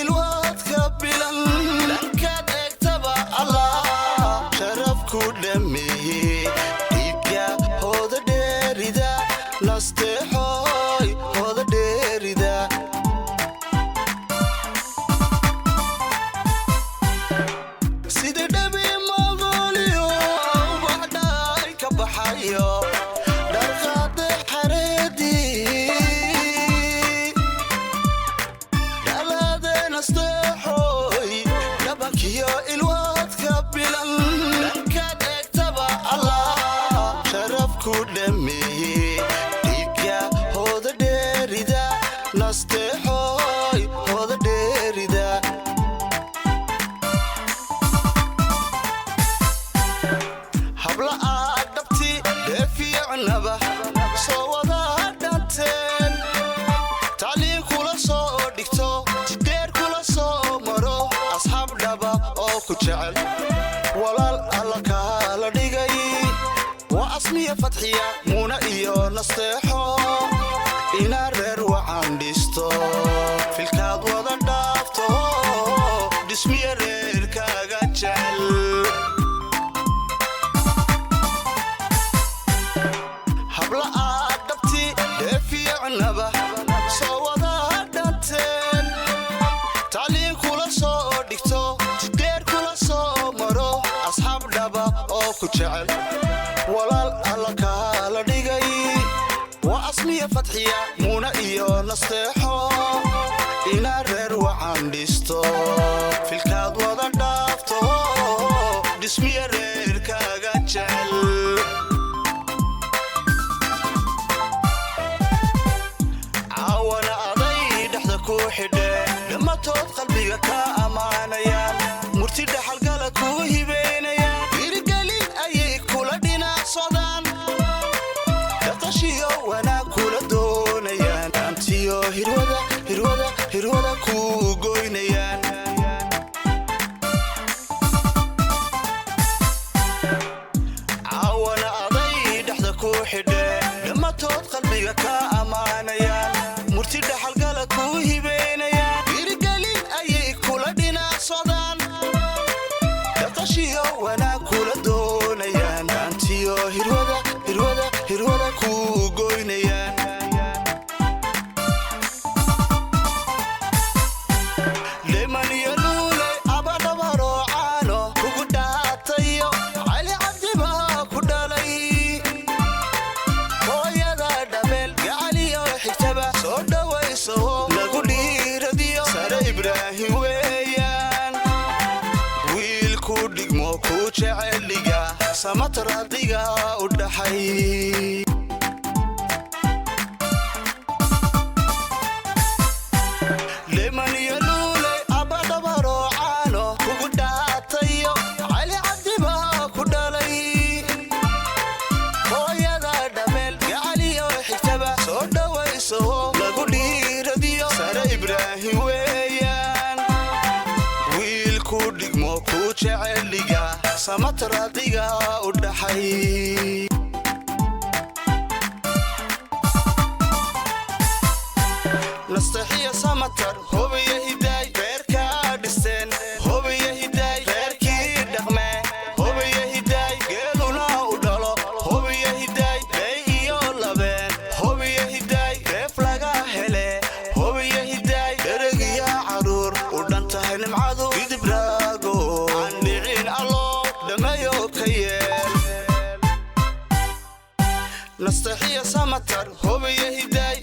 Ilwaadka bilan dhankaad eegtaba Allah sharaf ku dhameeye. Dhiigga hooda dheerida, nasteexooy, hooda dheerida. Sida dhabi magooliyo ubaxdhaay ka baxayo, dharqaade xareedii dhalaade, nasteexooy, dhabankiyo ilwaadka bilan dhankaad eegtaba Allah sharaf ku dhameeye. Dhiigga hooda dheerida, nasteexooy, hooda dheerida. Habla aad dhabti dheefiyo cunaba soo wadaa dhanteen, tacliin kula soo dhigto, jidheer kula soo maro, asxaab dhaba oo ku jecel, walaal alla kaala dhigay waa Asmiya, Fadxiya, Muuna iyo Nasteexo. Inaa reer wacan dhisto, filkaad wada dhaafto, dhismiya reerkaaga jecel. Habla aad dhabti dheefiyo cunaba soo wadaa dhanteen, tacliin kula soo dhigto, jidheer kula soo maro, asxaab dhaba oo ku jecel, walaal alla kaala dhigay waa Asmiya, Fadxiya, Muuna iyo Nasteexo. Inaa reer wacan dhisto, filkaad wada dhaafto, dhismiya reerkaaga jecel. Caawana aday dhexda ku xidhee, dhammatood qalbiga ka ammaanayaan, murti dhaxalgala kuu hibaynayaan, dhiirigelin ayay kula dhinac socdaan, dhaqashiyo wanaag kula doonayaan, antiyo hirwada, hirwada, hirwada kuu goynayaan. Caawana aday dhexda ku xidhee, dhammatood qalbiga ka ammaanayaan, murti dhaxalgala kuu hibaynayaan, dhiirigelin ayay kula dhinac socdaan, dhaqashiyo wanaag kula doonayaan, antiyo hirwada, hirwada, hirwada kuu goynayaan. Leman iyo Luuley abadhabaroo caano kugu dhaatayo, Cali Cabdi baa ku dhalay, hooyada dhameel gacaliyo xigtaba soo dhowayso, lagu dhiiradiyo Sare Ibraahim weeyaan, wiilku dhigmo ku jeceliga, Samatar adiga u dhaxay. Leman iyo Luuley abadhabaroo caano kugu dhaatayo, Cali Cabdi baa ku dhalay, hooyada dhameel gacaliyo xigtaba soo dhowayso, lagu dhiiradiyo Sare Ibraahim weeyaan, wiilku dhigmo ku jeceliga, Samatar adiga u dhaxay. Nastaxiya, Samatar, hubiya hidaay reerkaa dhisteen, hubiya hidaay reerkii dhaqmee, hubiya hidaay geeluna u dhalo, hubiya hidaay ley iyo labeen, hubiya hidaay reef laga hele, hubiya hidaay dheregiya caruur u dhan tahay, nimcadu gidibraago aan dhicin allo dhammayo ka yeel. Nastaxiya, Samatar, hubiya hidaay.